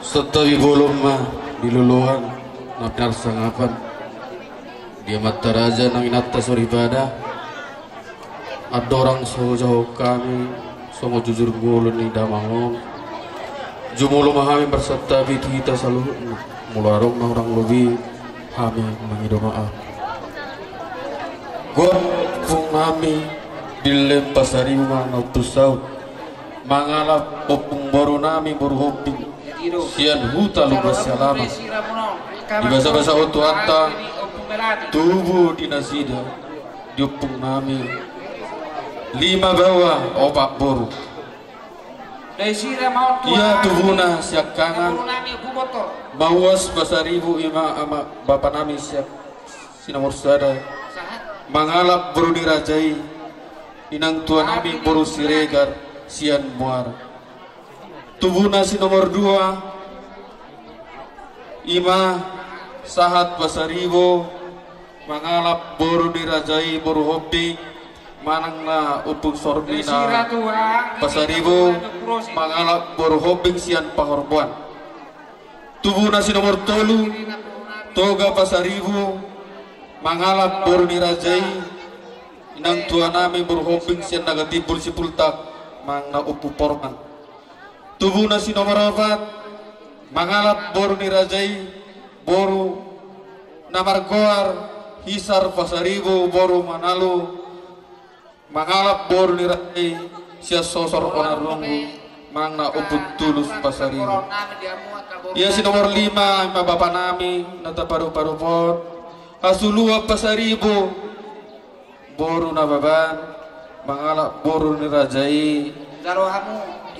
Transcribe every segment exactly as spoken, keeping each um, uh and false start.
Santabi bolon ma di loloan na pinarsangapan di amanta raja nang inanta soripada. Andorang so jahahon hami songon jujur ngolu ni damang on, jumolo ma hami marsantabi tu hita saluhutna. Molo adong na hurang lobi, hami mangido maaf. Goar ompung nami Dillem Pasaribu ma na ompung saut mangalap ompung boru nami boru Hombing sian huta Lumban Sialaman. Dibasabasahon Tuhanta, tubu di nasida, di ompung nami, lima baoa opat boru. Ia tubuna siangkangan, Mauas Pasaribu, ima ama bapa nami sian si nomor sada, mangalap boru ni raja i, inang tua nami boru Siregar sian Muara. Tubuna si nomor dua, ima Sahat Pasaribu, mangalap boru ni raja i boru Hombing, manang na ompung Sormina Pasaribu, mangalap boru Hombing sian Pahorboan. Tubuna si nomor tolu, Toga Pasaribu, mangalap boru ni raja i, inang tua nami boru Hombing sian Nagatimbul Sipultak, manang na ompung Porman. Tubuna si nomor opat, mangalap boru ni raja i, boru na margoar Hisar Pasaribu boru Manalu, mangalap boru ni raja i sian Sosor Onarunggu, manang na ompung Tulus Pasaribu. Ia si nomor lima, ima bapa nami na tapadupaduhon, Hasuluan Pasaribu boru Nababan, mangalap boru ni raja i,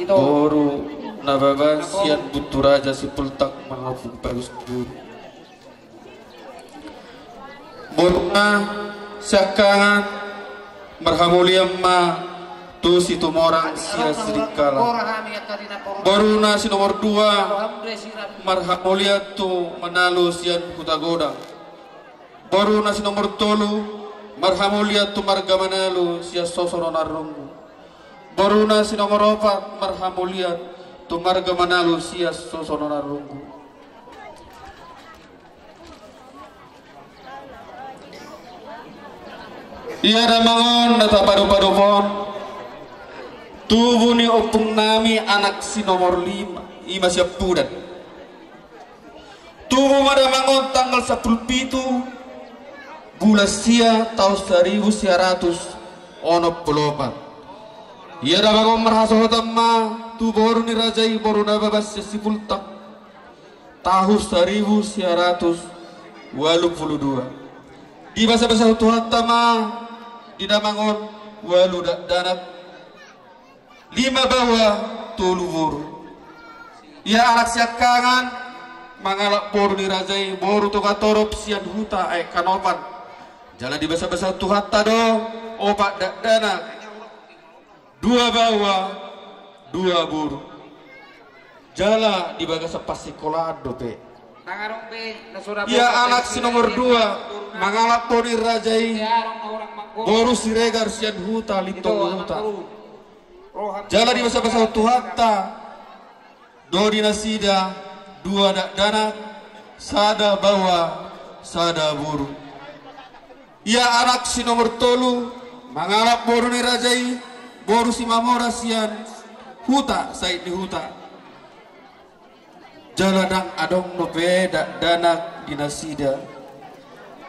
boru Nababan sian Bunturaja Sipultak, mangalap boru. Boruna siangkangan, marhamulian ma tu Situmorang sian Sidikalang. Boruna si nomor dua, marhamulian tu Manalu sian Hutagodang. Boruna si nomor tolu, marhamulian tu marga Manalu sian Sosor Onarunggu. Boruna si nomor opat, marhamulian tu marga Manalu sian Sosor Onarunggu. Ia damang on na tapadupaduhon, tubu ni ompung nami anak si nomor lima, ima sian Pudan. Tubu ma damang on tanggal sampulu pitu bulan sia taon saribu sia ratus onom pulu opat. Ia damang on marhasohotan ma tu boru ni raja i boru Nababan sian Sipultak, tahun saribu sia ratus ualu pulu dua. Dibasabasahon Tuhanta ma di damang on ualu dakdanak, lima baoa, tolu boru. Ia anak siangkangan, mangalap boru ni raja i boru Togatorop sian huta Aek Hanopan. Jala dibasabasahon Tuhanta do opat dakdanak, dua baoa, dua boru. Jala di bagasan parsikolaan dope. Ia anak si nomor dua, mangalap boru ni raja i boru Siregar sian huta Lintong Uta. Jala dibasabasahon Tuhanta do di nasida dua dakdanak, sada baoa, sada boru. Ia anak si nomor tolu, mangalap boru ni raja i boru Simamora sian huta Sait ni Huta. Jala ndang adong dope dakdanak di nasida.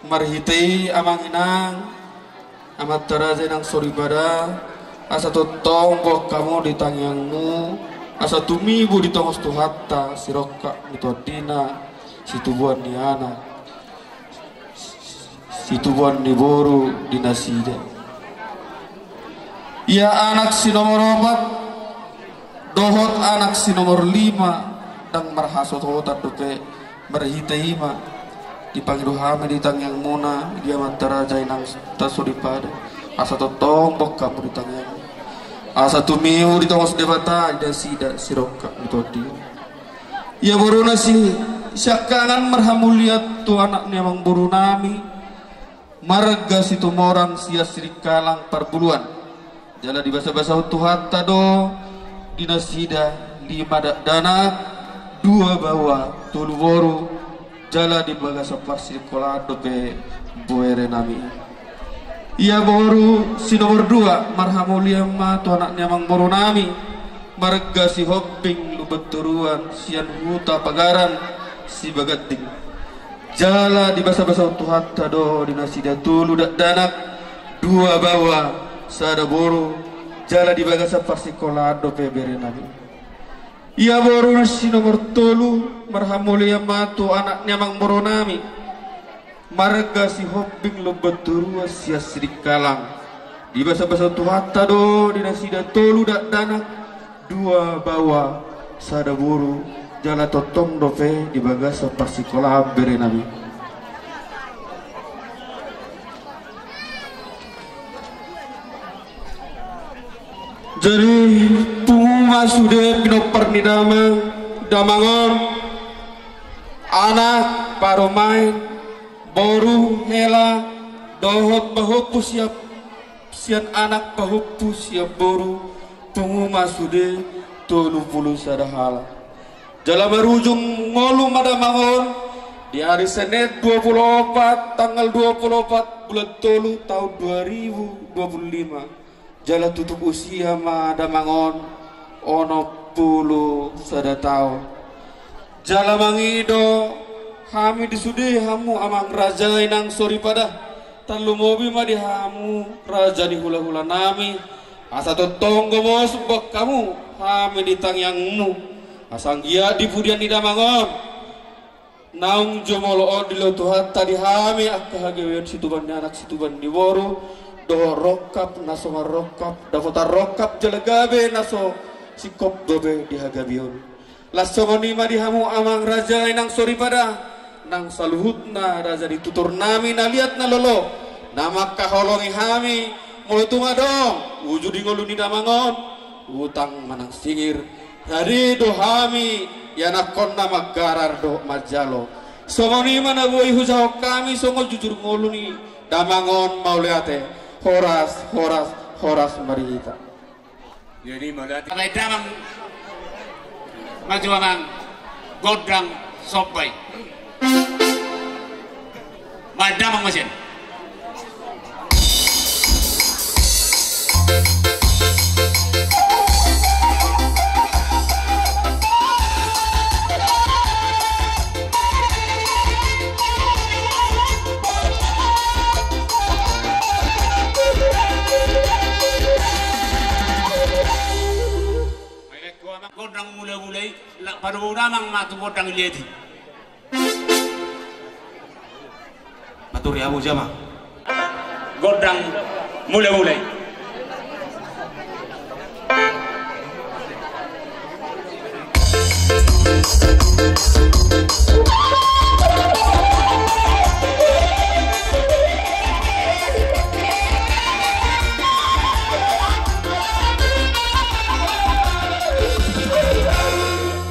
Marhite i amang inang, amanta raja inang soripada, asa tongtong boan hamu di tangiangmu, asa tumibu di tongos Tuhanta sirongkap ni tondina, situbuan ni anak, situbuan ni boru di nasida. Ia anak si nomor opat dohot anak si nomor lima ndang marhasohotan dope, marhite i ma dipangido hami di tangiangmuna di amanta raja inang ta soripada, asa tongtong boan hamu di tangiangmu, asa tumibu di tongos Debata di nasida sirongkap ni tondina. Ia boruna si siangkangan marhamulian tu anak ni amangboru nami, marga Situmorang sian Sidikalang Parbuluan. Jala dibasabasahon Tuhanta do Di nasida lima dakdanak, dua baoa, tolu boru, jala di bagasan parsikolaan dope bere nami. Ia boru si nomor dua, marhamulian ma tu anak ni amangboru nami, marga Sihombing Lumbantoruan, sian Huta Pagaran, Sibaganting. Jala dibasabasahon Tuhanta do di nasida tolu dakdanak, dua baoa, sada boru, jala di bagasan parsikolaan dope bere nami. Ia boru na si nomor tolu, marhamulian ma tu anak ni amangboru nami, marga Sihombing Lumbantoruan, sian Sidikalang. Dibasabasahon Tuhanta do di nasida tolu dakdanak, dua baoa, sada boru, jala tongtong dope di bagasan parsikolaan bere nami. Jadi pungu ma sude pinompar ni damang, damang on, anak, parumaen, boru, hela, dohot pahompu siap sian anak, pahompu sian boru, pungu ma sude tolu pulu sada halak. Jala marujung ngolu ma damang on di ari Senin dua pulu opat, tanggal dua pulu opat bulan tolu taon dua ribu dua pulu lima. Jala tutup usia ma damang on onom pulu sada taon. Jala mangido hami di sude hamu amang raja i nang soripada, tarlumobi ma di hamu raja ni hulahula nami, asa tongtong gomos boan hamu hami di tangiangmu, asa anggiat di pudian ni damang on naung jumolo on dilehon Tuhanta di hami angka hagabeon situban ni anak situban ni boru, dohot rongkap na so marrongkap, dapotan rongkap jala gabe na so singkop dope di hagabeon. Las songon i ma di hamu amang raja i nang soripada, nang saluhutna raja ni tutur nami na liat na lolo, na mangkaholongi hami molo tung adong uju di ngolu ni damang on, utang manang singir, rade do hami ianakhonna manggarar dohot manjalo. Songon i ma na boi hujahahon hami songon jujur ngolu ni damang on, mauliate. Horas, horas, horas ma di hita. Jadi mauliate. Baen damang ma tu amang gondang somba i. Baen damang ma sian. Gondang mulamula i, padomu damang ma tu gondang liat i. Maturi hamu jama. Gondang mulamula i.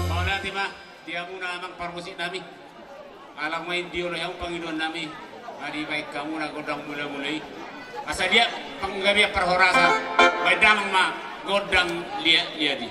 Mauliate ma di hamuna amang parmusik nami. Alai ma i dioloi hamu pangidoan nami, adi baen hamuna gondang mulamula i. Asa dia panggabean parhorasan, baen damang ma gondang liat-liat i.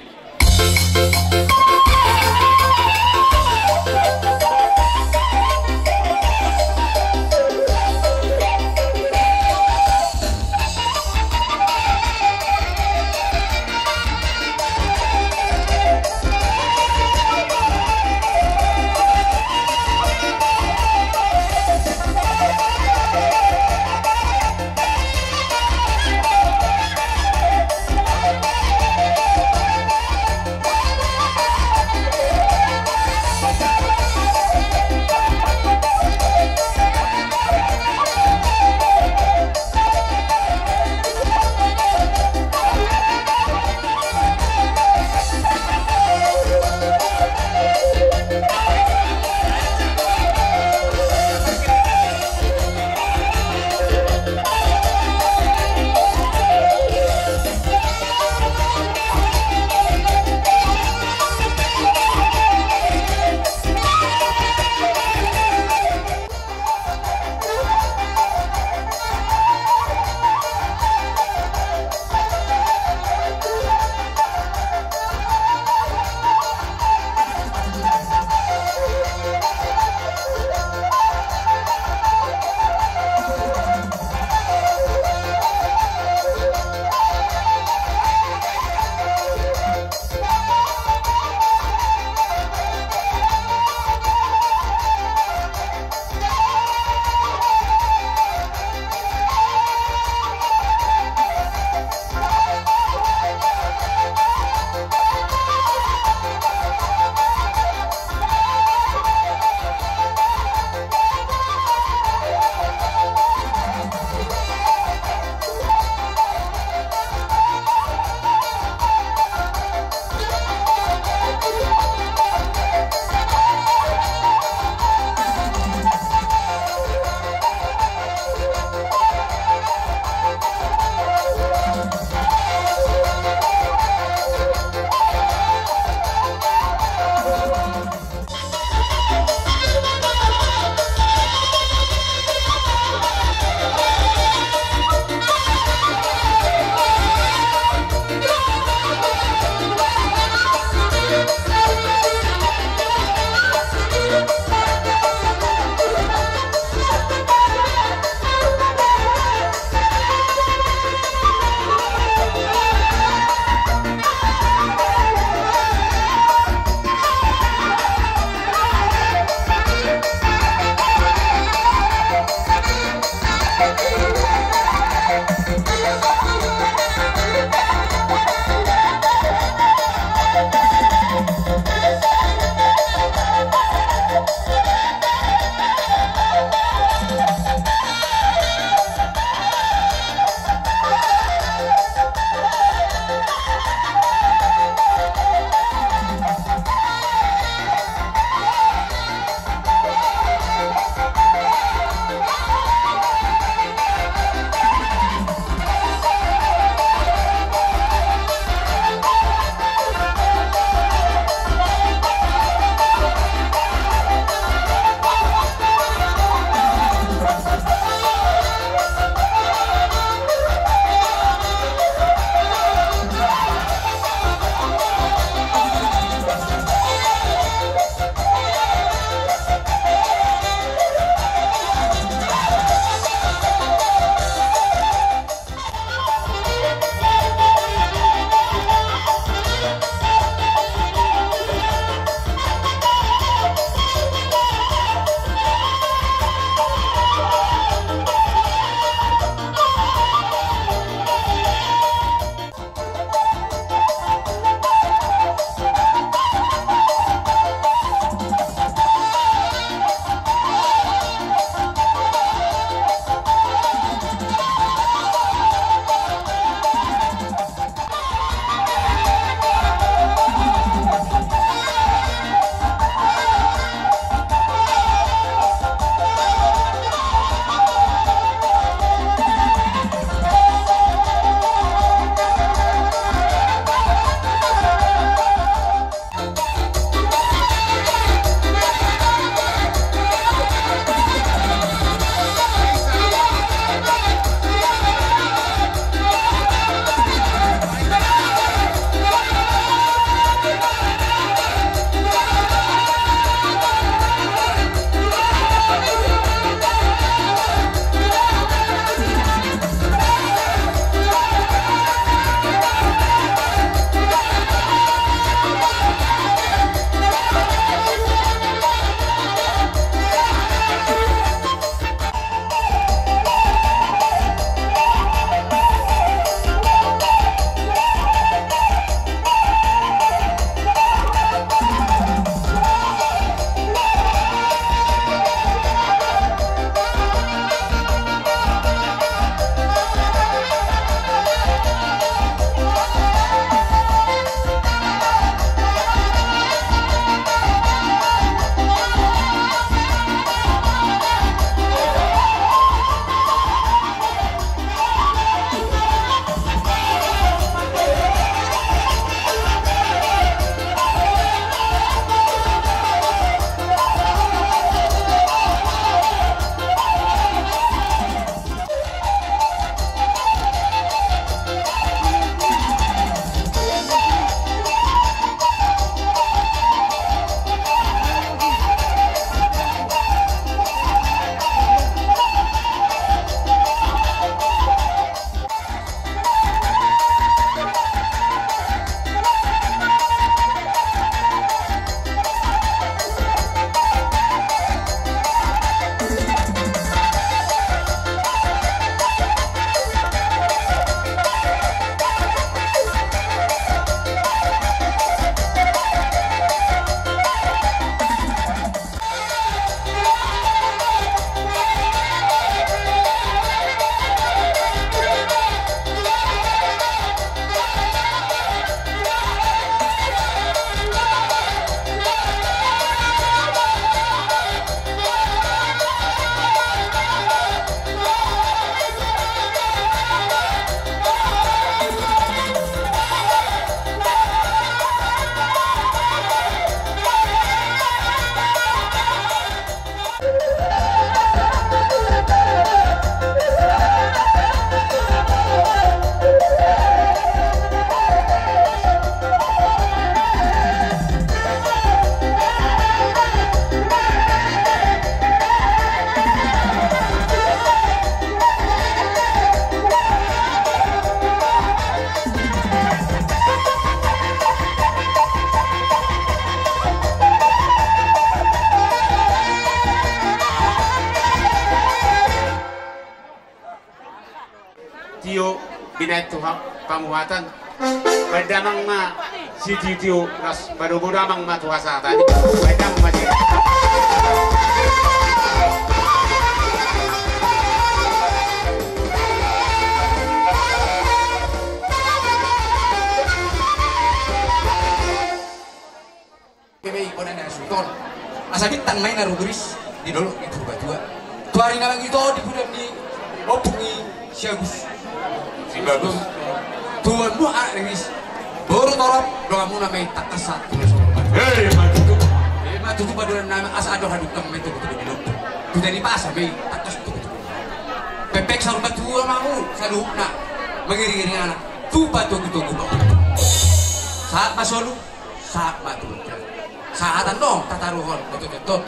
Inna tu ha-, pamuhatan. Baen damang ma sitiutiu, laos badobodo damang ma tu hasahatan. Baen damang ma si. Kebe i kona na suton. Asa bintang ma i na ruguris di dolok ni Purbatua. Tu ari na mangihut on di bulan ni ompung i Siagus. Sibagus. Tuan mu anak riris. Boru torop dongan muna ma i tangkas sahat tu na so. Hei, ma tutu. Hei, ma tutu padolan nami asa adong hadungkang ma i togu-togu di lombu. Tu jadi pasa ma i tangkas togu-togu. Pepek saur matua ma muna saluhutna. Mangiring-iring anak. Tupa togu-togu ma. Sahat ma solu. Sahat ma tutu. Sahat annon tataruhon. Betul-betul.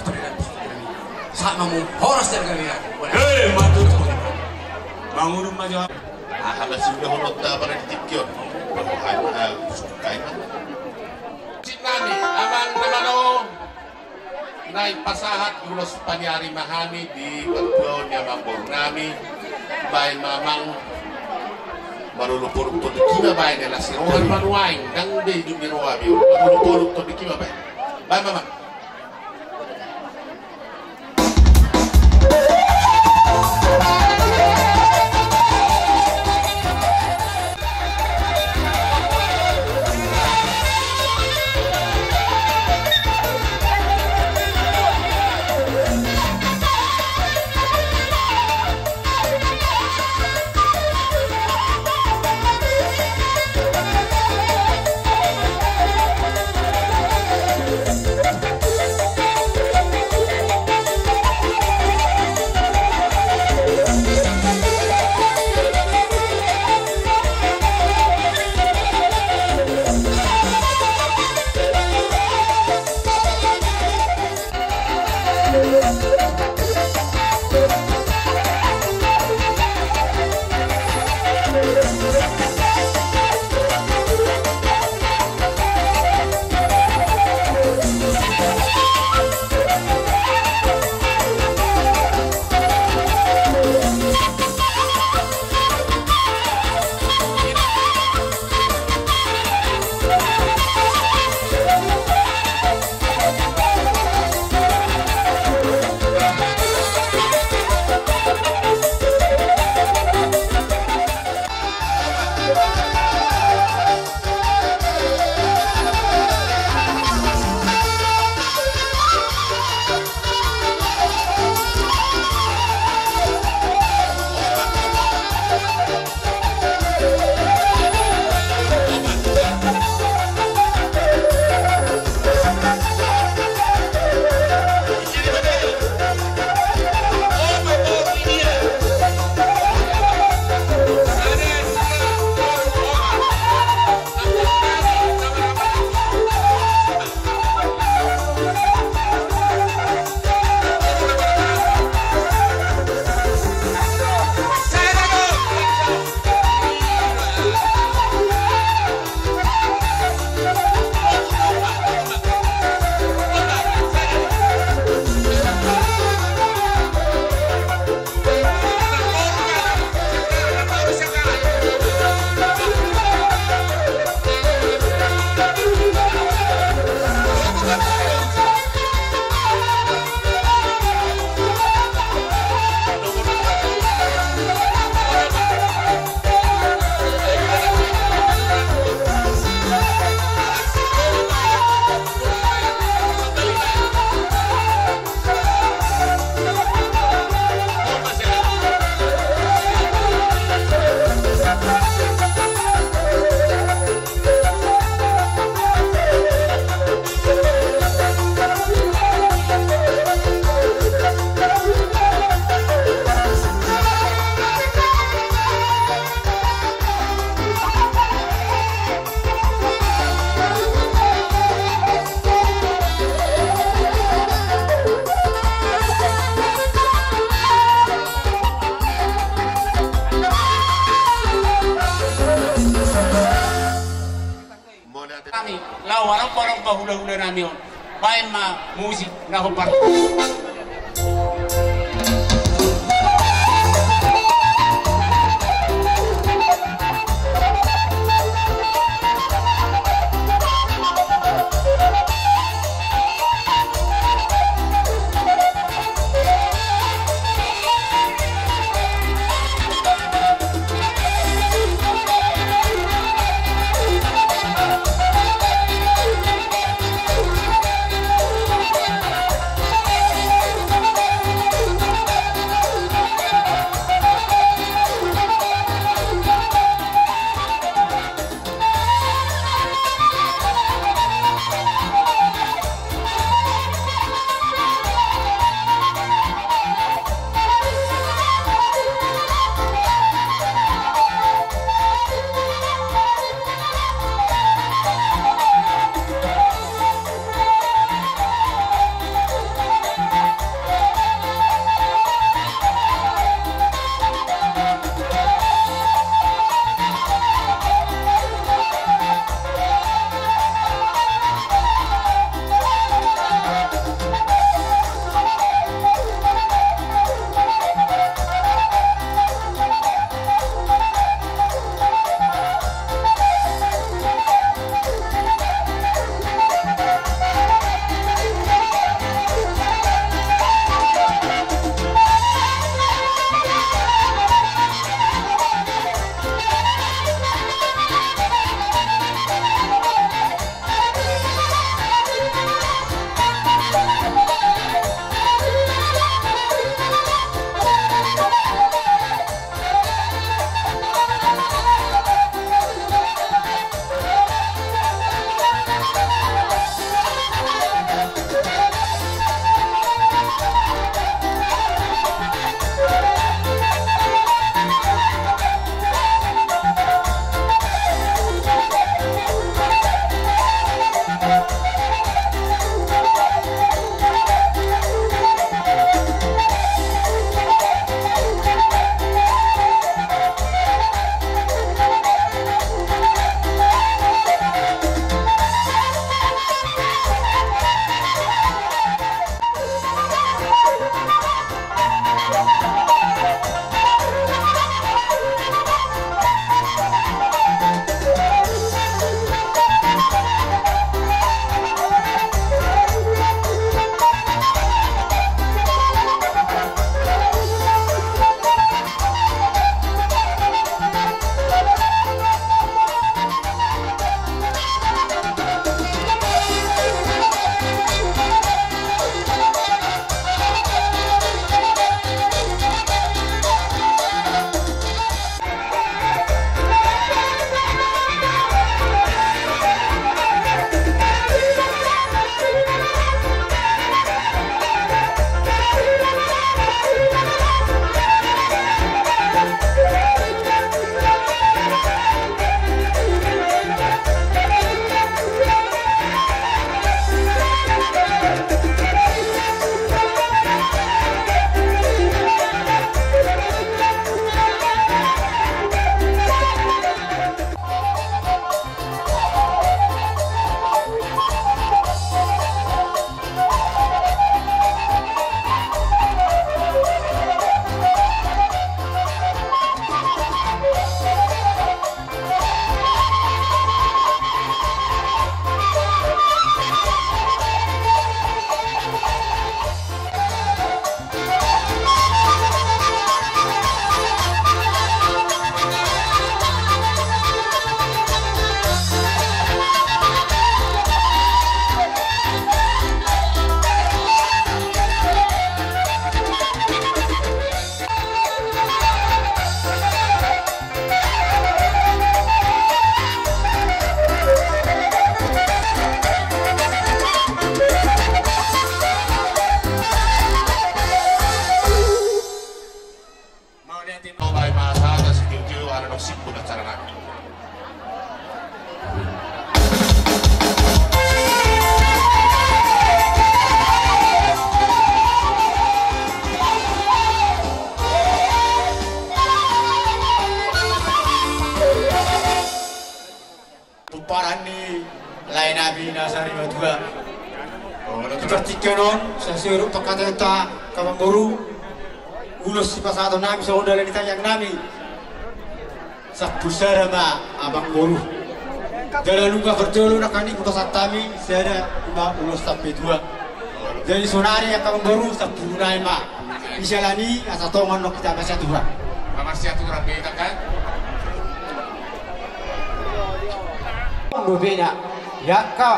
Sahat ma muna horas jala gabe. Hei, ma tutu. Mangudut ma jo. Aha ma sudah honok ta pada di tingki on. Aha ma suka ima. Cik nami, amang na malo. Naeng pasahat ulos paniari ma hami di partuaon ni amangboru nami. Baen ma amang. Marolopolop tondingi ma baen, las ni roha ma nuaeng, ndang be idup ni roha be. Marolopolop tondingi ma baen. Baen ma amang. Nami, laho maromba-romba hulahula nami on. Baen ma musik na hombar. Di partingkian on, sai siruk pangkataionta, amangboru, ulos sipasahaton nami songon dalan ni tangiang nami. Sampulu sada ma, amangboru. Jala nunga parjolo nangkaning hupasahat hami sada ma ulos sampe tua. Jadi sonari, amangboru, sampulu nai ma. Dijalani asa tongon nang hita marsiaturan. Marsiaturan be, kan? Dope na, angka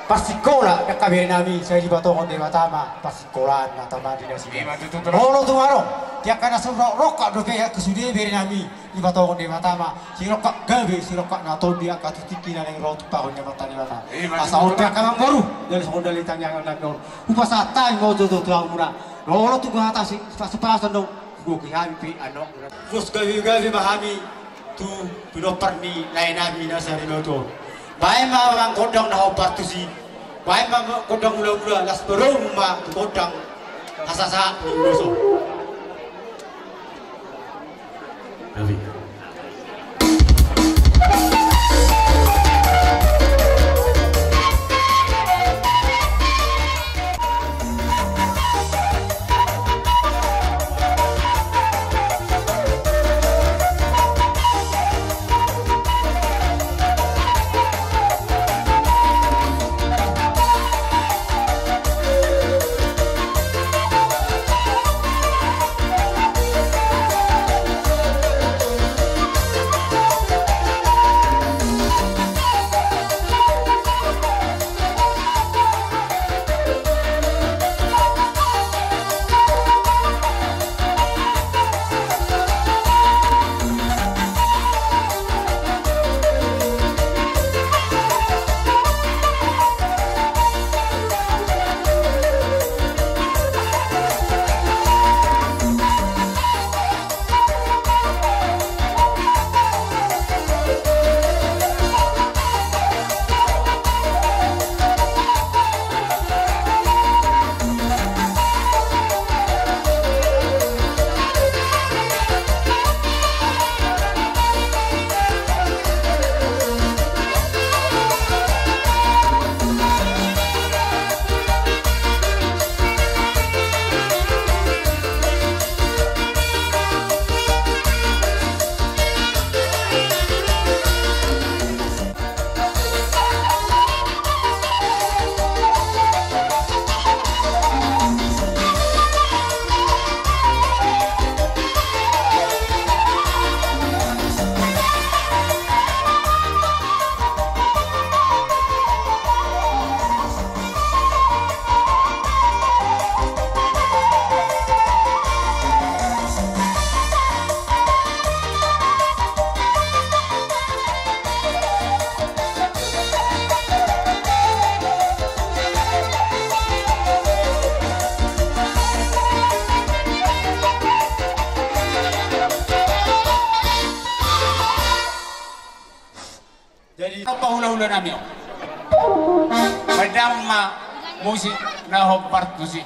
parsikola, angka bere nami, sai dipatongon Debata ma parsikolaan na tamandi nasida. Ima tutu, tutu. Molo tung adong di angka na so rongkap dope, angka sude bere nami, dipatongon Debata ma sirongkap gabe, sirongkap na tondi, angka tu tingki na naeng ro tumpahon ni Amanta Debata. Ima tutu, tutu. Asa on pe, amangboru, jala songon dalan ni tangiang nami on, hupasahat hami ma on jo tu hamuna. Molo tung hata si pasupasu annon, hugohi hami pe annon. Pos gabe-gabe ma hami tu pinompar ni lae nami na sarimatua on. Baen ma gondang na hombar tusi. Baen ma gondang mula-mula, laos padomu ma tu gondang hasasahat ni ulos on. Jadi, apa hula-hula nami on? Baen damang ma musik na hombar tusi.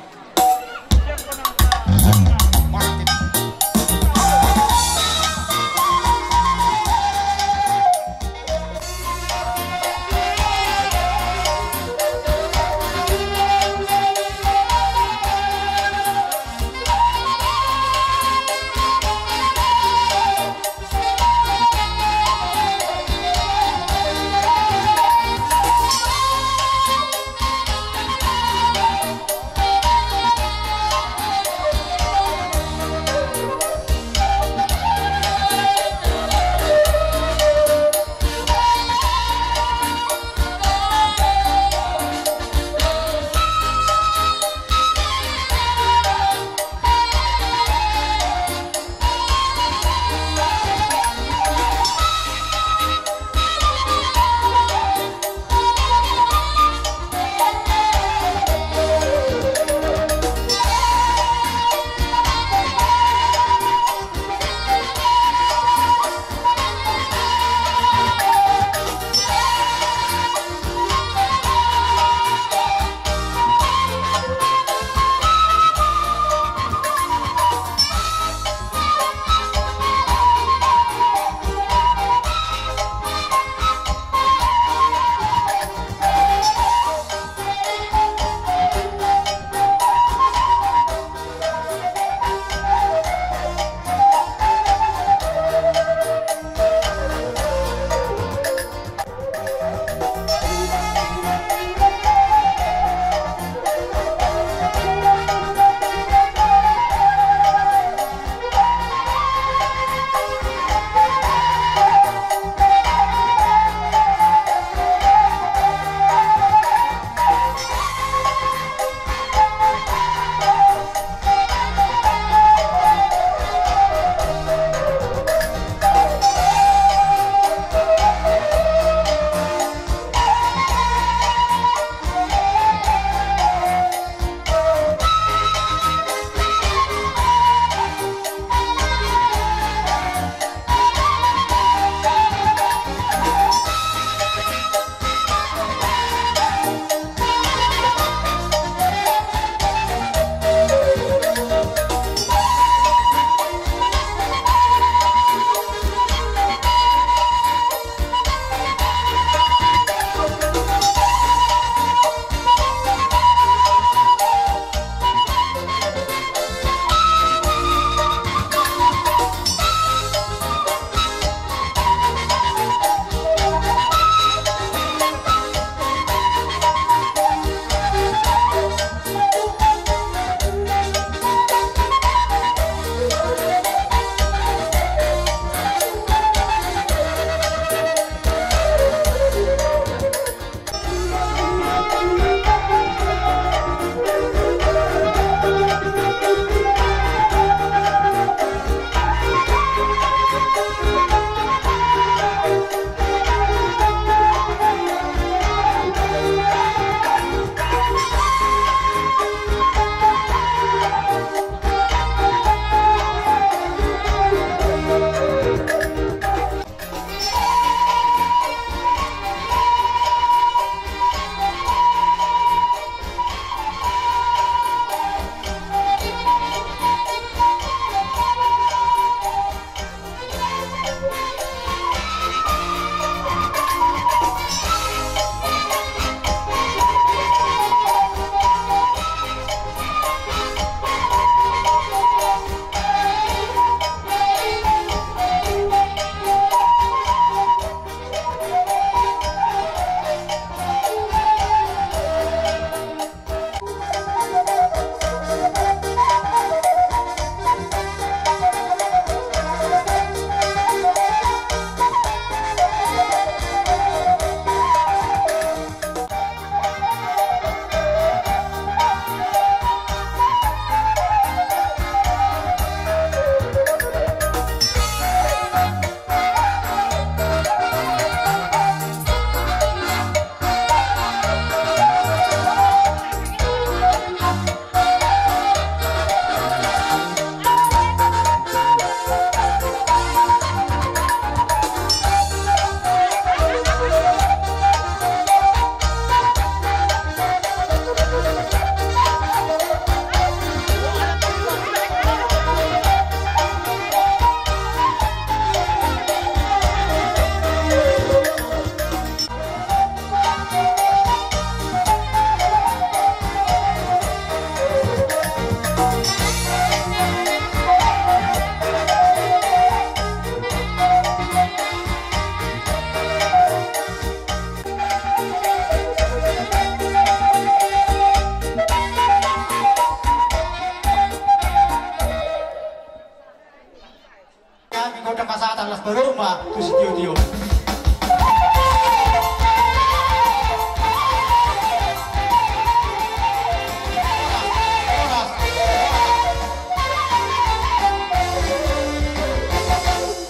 Tolong, Pak, tu si Tio-Tio.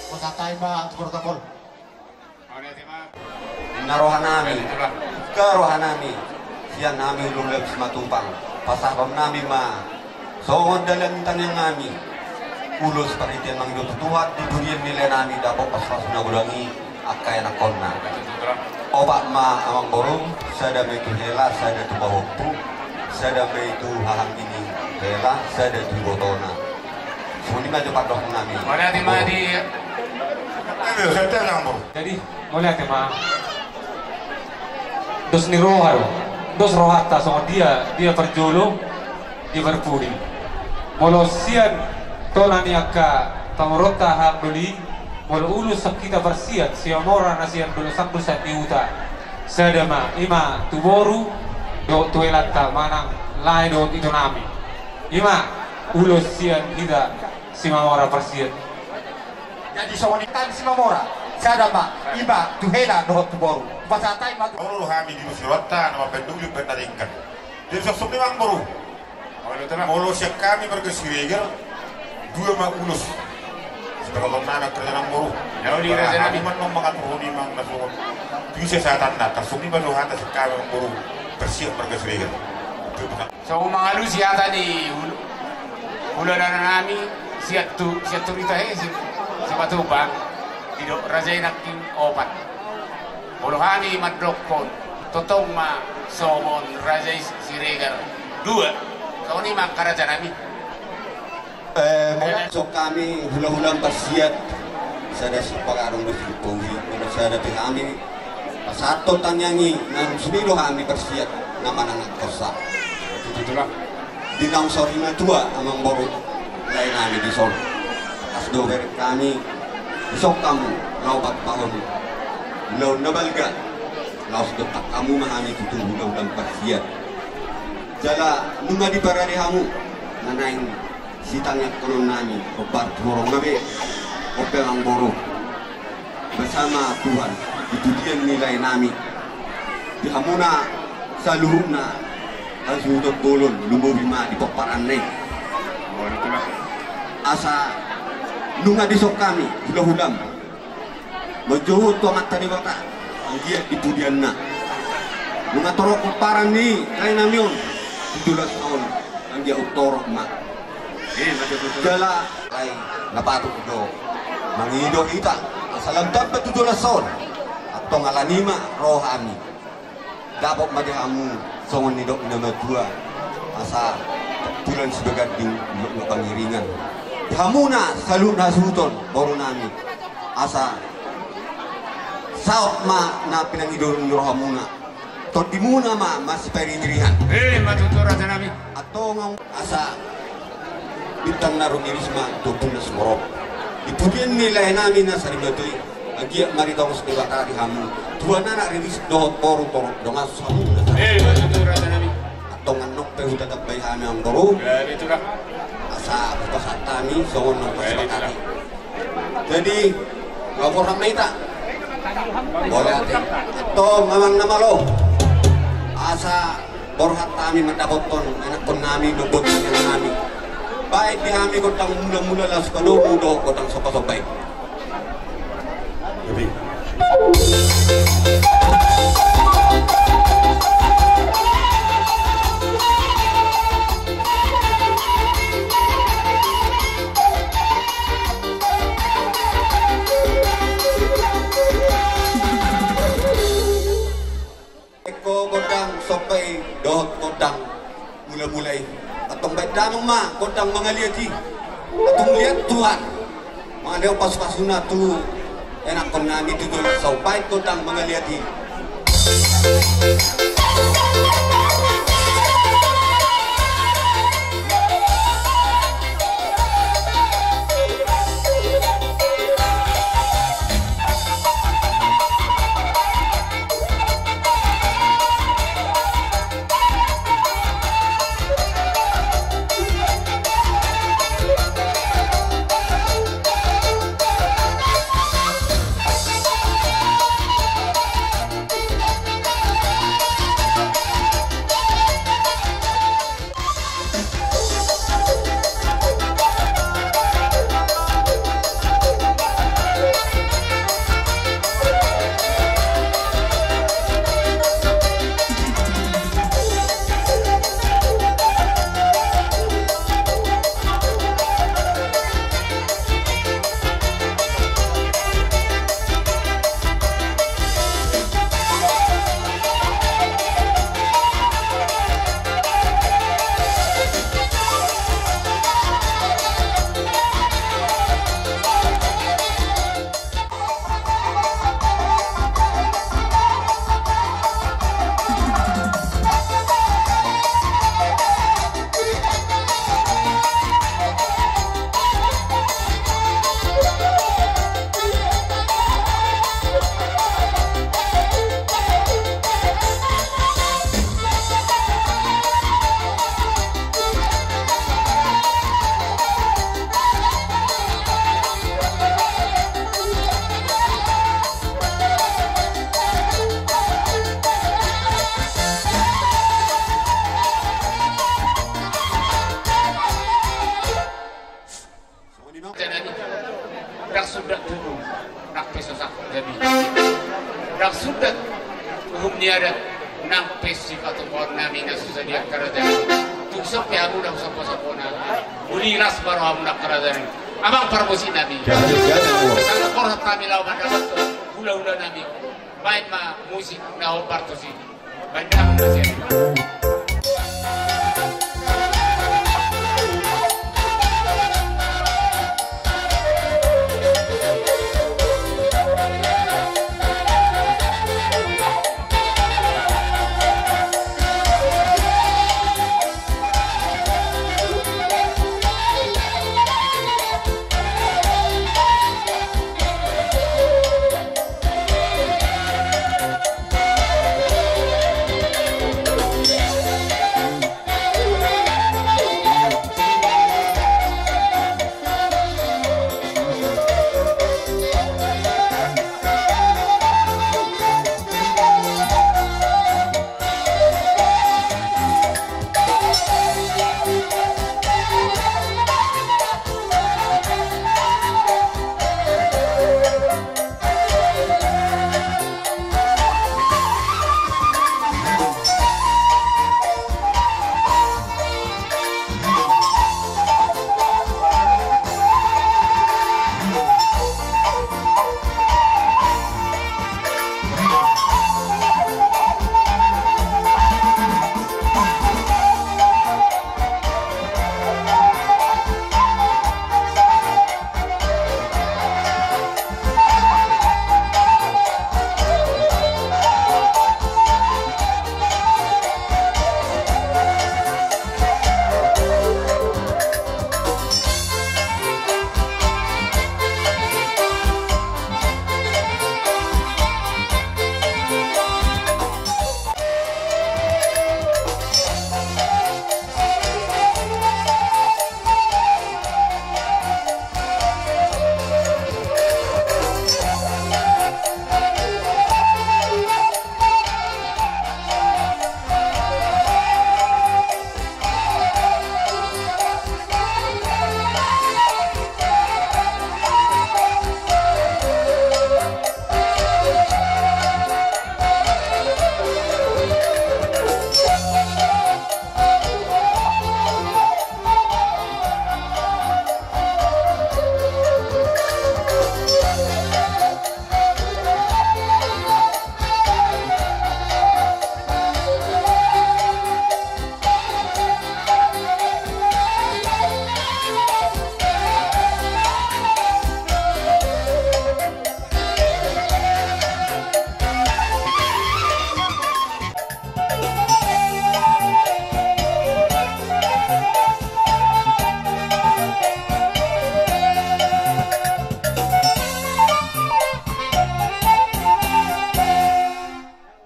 Pasahat hami ma tu protokol. Na roha nami, na roha nami, sian hami hulahula Simatupang, pasahaton nami ma songon dalan ni tangiang nami. Ulos parhitean mangido tu Tuhan, di pudian ni lae nami dapot pasupasu na godang i angka ianakhonna. Opat ma amangboru, sada ma i tu hela, sada tu pahompu, sada ma i tu haha ni hela, sada tu ibotona. Songon i ma jo pandohan nami. Mauliate ma di. Jadi, mauliate ma. Dos ni roha do. Dos rohanta songon dia, dia parjolo, dia parpudi. Molo sian tona ni angka pamoruonta hahang doli, molo ulos sian hita parsiat, Simamora na sian Dolok Sandul sahat di huta. Sada ma, i ma tu boru, dohot tu helanta manang lae dohot ito nami. I ma ulos sian hita Simamora parsiat. Jadi songon i hami Simamora, sada ma, i ma tu hela dohot tu boru. Pasahat hami ma tu. Olo hami di Musirota, nama penduli pendaringkan. Jadi songon i ma amangboru. Molo sian hami marga Siregar, dua ma ulos. Sebagai nami kerja amangboru. Jadi kerja nami. Mangatur honi mang na songon. Bisa satanna, tarsongon i ma jo hata sian hami amangboru. Parsiat marga Siregar. Songon mangalusi hata ni hula, hula dana nami, sian tu, sian tu Rita he, si, Simatupang, didok raja i nangkin opat. Molo hami mandokkon, tongtong ma songon raja i Siregar dua. Songon i ma angka raja nami. Eh, molo sian hami hulahula parsiat, sada sipagarung do sipaui, molo sada pe hami pasahathon tangiang i, nang sude do hami parsiat na manang angka osak. Di naung saur matua amangboru, lae nami dison. As do berek hami, dison hamu, laho papaon ulaon na balga, laos dohot hamu ma hami tutu hulahula parsiat. Jala nunga diparade hamu, na naeng sitangiangkonon nami, hombar tu horong na be, on pe amangboru. Bersama Tuhan, di pudian ni lae nami. Di hamuna saluhutna, hasuhuton bolon, lumobi ma di pomparanna i. Asa, nunga dison hami, hulahulam. Manjohot tu Amanta Debata, anggiat di pudianna. Nunga torop pomparan ni lae nami on, tu joloan on, anggiat umtorop ma. Jala, ai, na patut do mangido hita, asa lam tamba tu joloan on. Antong alani i ma ro hami. Dapot ma di hamu, songon nidok ni na matua. Asa, tulan sibaganding, nidok na pangiringan. Di hamuna, saluhut hasuhuton, boru nami. Asa, saut ma na pinangido ni rohamuna. Tondimuna ma, masipairing-iringan. Eh, ma tutu raja nami. Antong asa bintang na rumiris ma tu ombun na sumorop. Di pudian ni lae nami na sarimatua i, anggiat ma ditongos Debata di hamu. Tuan anak riris dohot boru torop dongan sahat. Eh, betul, raja nami. Antong annon pe huta tambai hami amangboru. Ya, betul lah. Asa hupasahat hami songon na hupasipakati. Jadi, laho borhat ma hita. Mauliate. Antong amang na malo. Asa borhat hami mandapothon ianakhon nami, dohot boru nami. Baen di hami gondang mulamula laos padomu dohot gondang sombasomba i. Ingkon gondang somba i dohot gondang mulamula i. Antong baen damang ma gondang mangaliat i. Antong liat Tuhan mangalehon pasupasuna tu ianakhon nami tu joloan on, baen gondang mangaliat i. Nang pe sipatupaonnami na so sadia angka raja. Tung so pe hamu na husamposampona. Uli las ma rohamuna angka raja. Amang parmusiknami. Jadi, jadi, amang. Sangat borhat nami laho mandapothon hulahulanami. Baen ma musik na hombar tusi. Baen damang musik.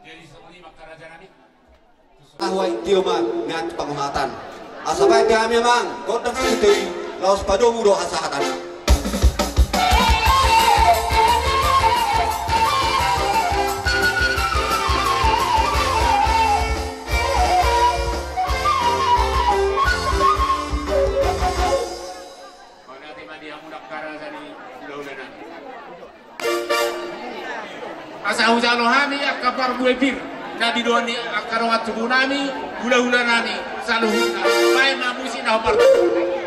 Jadi songon i ma angka rajanami. Ahu ai tio ma nian tu panguhatan. Asa baen di hami amang gondang sititi laos padomu do hasahatan. Mauliate ma di hamu angka raja ni hulahulanami. Asa hujalo hami angka parbue pir na bidoan ni angka dongan tubunami, hulahulanami saluhutna. Baen ma musik na hombar tusi.